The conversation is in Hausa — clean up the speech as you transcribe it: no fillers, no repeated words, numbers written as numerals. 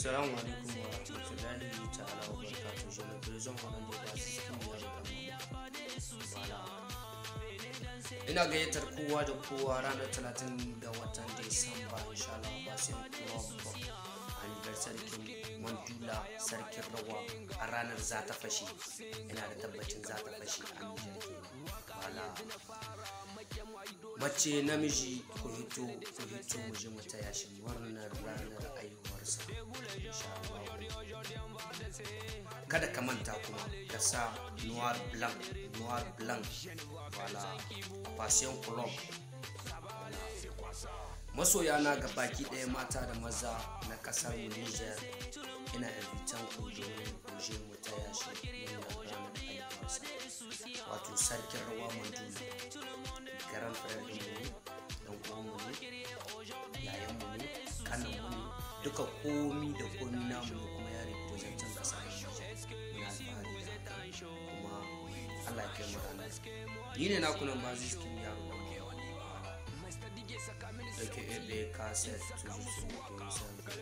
Assalamu alaikum wa rahmatullahi ta'ala wa barakatuh. Je me présente au nom de Basis Kimiyya. Voilà. Ina gayyatar kowa da kowa ranar 30 ga watan Disamba, insha Allah, Passion Club, anniversary kin Mandula, sarkin rawa. A ranar za ta fashe, ina da tabbacin za ta fashe a Nijar kenan. Voilà. Mace, namiji, ku hito, ku hito mu je mu taya shi murnar ranar aihuwarsa, insha Allah. Kada ka manta kuma ka sa noir blanc, noir blanc. Voilà, Passion Club. Voilà. Masoya na ga baki ɗaya, mata da maza na ƙasar mu Niger, ina invitan ku domin ku je mu taya shi murnar ranar aihuwarsa, wato sarkin rawa Mandula, grand frère ɗin mu ne, dan uwan mu ne, yayan mu ne, kanan mu ne, duka komi da komi namu ne, kuma ya representin ƙasa Niger. Muna alfahari da haka, kuma Allah ya kai mu ranar. Ni ne naku nan Bazis King, yaro dan aka BK7, toujours sur le.